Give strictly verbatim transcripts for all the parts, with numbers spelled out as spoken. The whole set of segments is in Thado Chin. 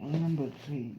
Number three.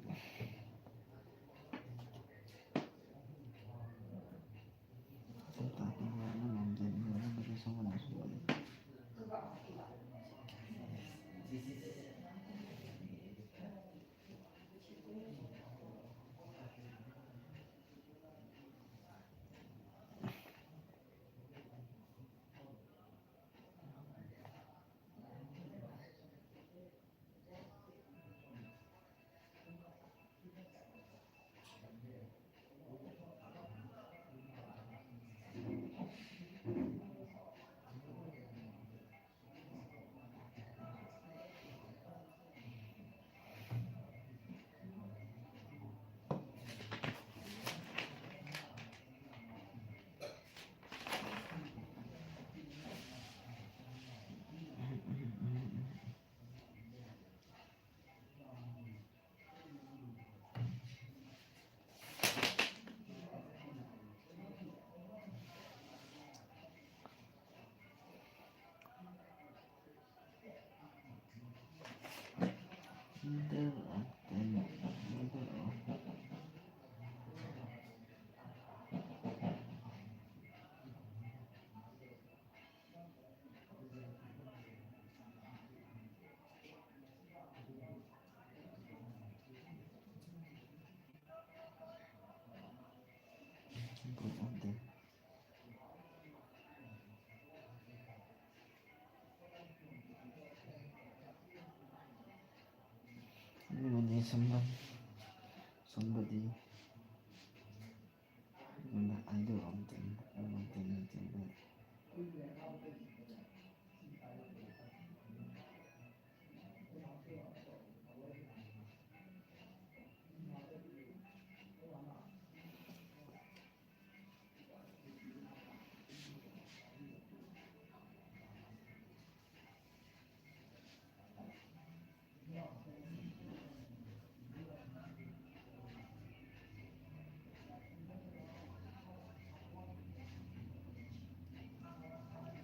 Somebody, somebody. Either of them, either of them, either of them.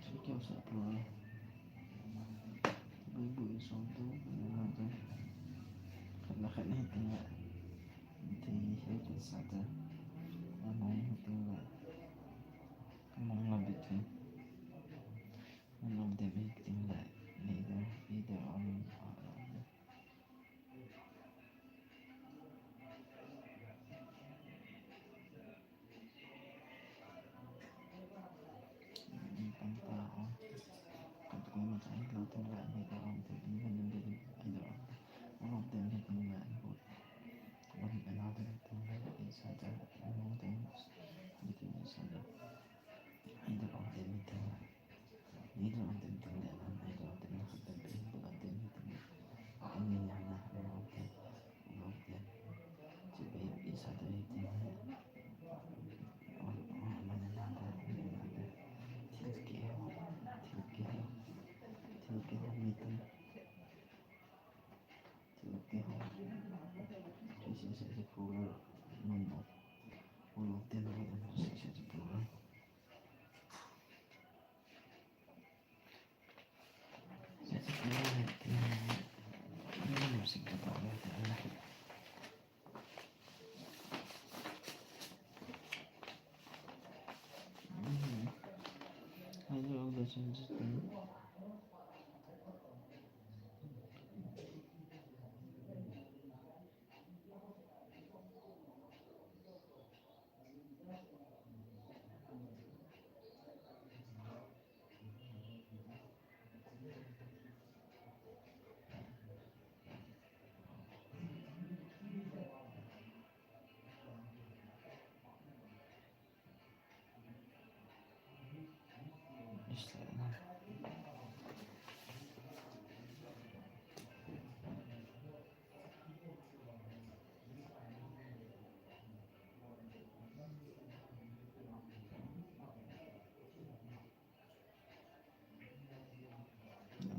Chukeu sa pura. Baibu in som tu, baibu in som tu. Khat le khat hitin la. Hitin hitin sa tu. Among hitin la. Among la bitin. Among dem hitin la. Leader, leader on.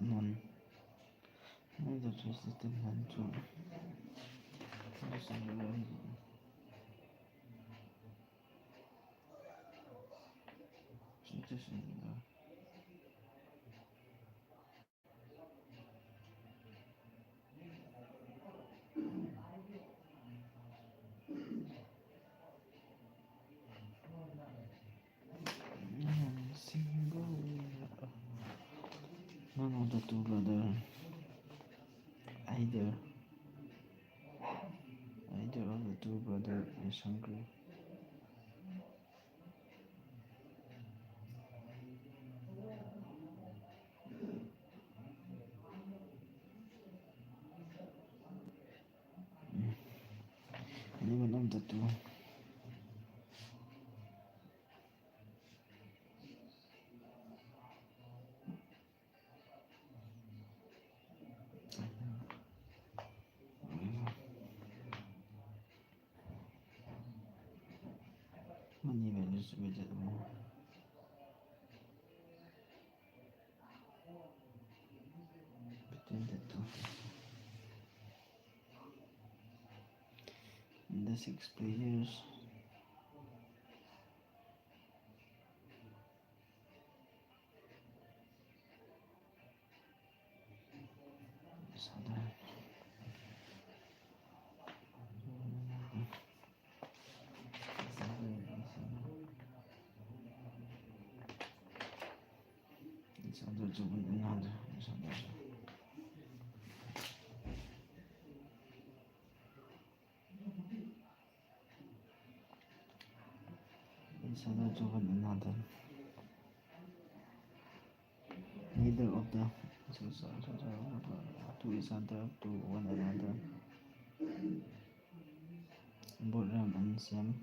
One. One, two, three, four, five, six, seven, eight, nine, ten. This is the single. None of the two brother. Either, either of the two brother is hungry. Anyone of the two? Money value is better than more. Between the two. And the six players. Each other to one another. Neither of the to each other to one another. Both Ram and Shyam.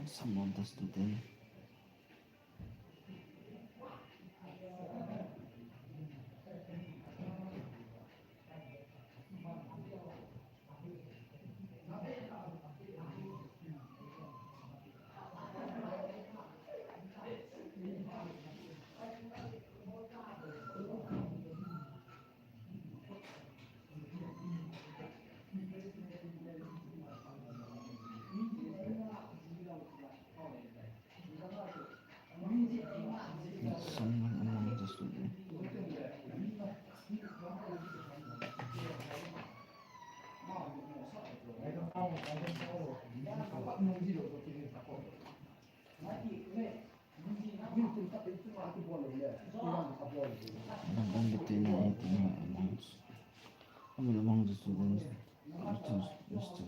Some of the student. Someone among the students. Among the students, among the students, Mister Mister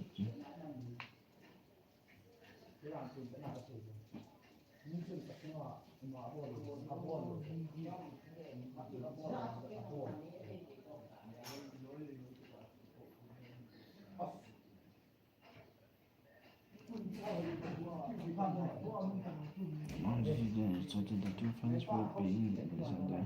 Among the students, so the two friends were playing with each other.